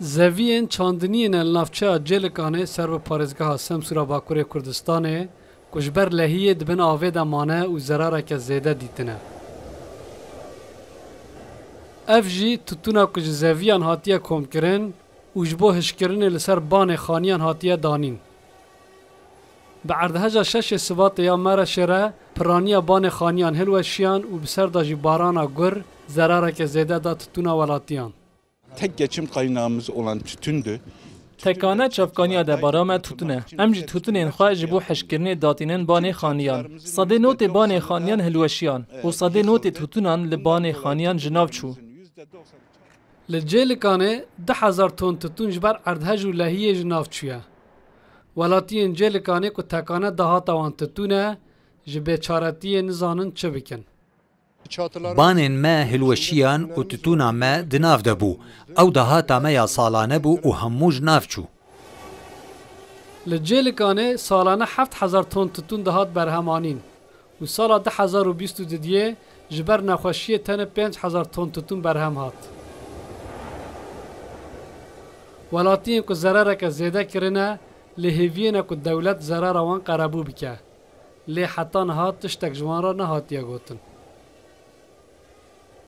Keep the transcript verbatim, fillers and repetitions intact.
Zeviyên çandiniyê ne li navçeya Cêlikanê ser bi parêzgeha Semsûra Bakurê Kurdistanê ku ji ber lehiyê di bin avê de mane û zerareke zêde dîtine. Ev jî titûna ku ji zeviyan hatiye komkirin û ji bo hişkirinê li ser banê xaniyan hatiye danîn. Bi erdheja şeşê Sibatê ya Mereşê re piraniya banê xaniyan hilweşiyan û bi ser de jî barana gur zerareke zêde da titûna welatiyan. Tek geçim kaynağımız olan tütündü. Tekane çavkaniya debara me tûtun e. Em jî tûtunên xwe ji bo hişkirinê datînin banê xaniyan. Sedê notê banê xaniyan hilweşiyan û sedê notê tûtunan li banê xaniyan ji nav çû. Li Cêlikanê du hezar ton tûtun ji ber erdhej û lehiyê ji nav çûye. Welatiyên Cêlikanê ku tekane dahata wan tûtun e, ji bêçaretiyê nizanin çi bikin. Banên me hilweşiyan û tûtûna me di nav de bû. Ew dahata me ya salane bû û hemû ji nav çû. Li Cêlikanê salane heft hezar ton tûtûn dihat berhemanîn û sala du hezar û bîst û duyê ji ber nexweşiyê tenê pênc hezar ton tûtûn berhem hat. Welatiyên ku zerareke zêde kirine, li hêviyê ne ku dewlet zerara wan qerebû bike. Lê heta niha tiştek ji wan re nehatiye gotin.